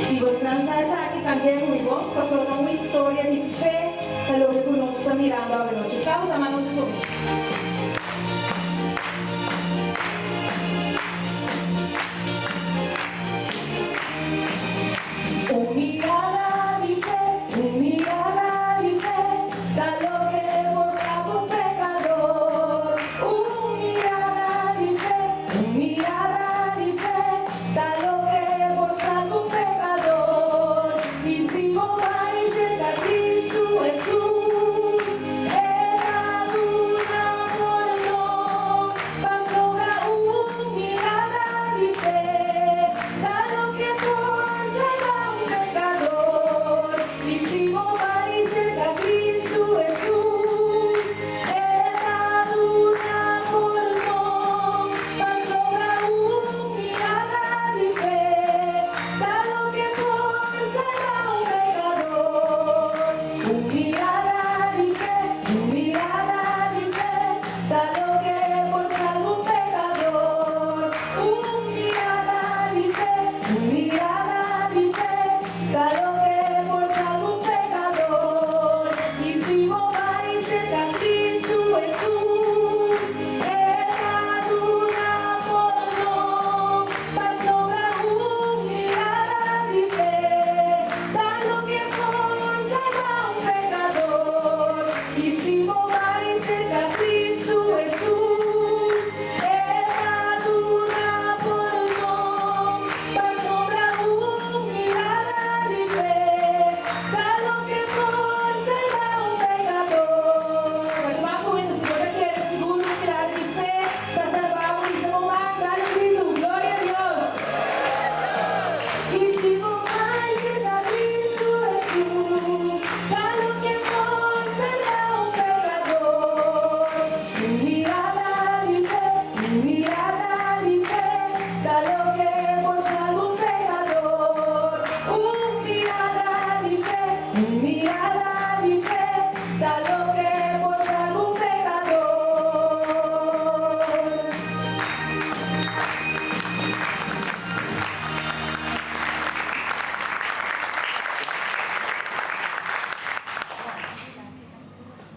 Si boso sa esaki, kant'é ku mi bon, pasobra ta un historia di fe, ta loke ku nos ta mirando awe nochi. Kaba, man huntu ku mi.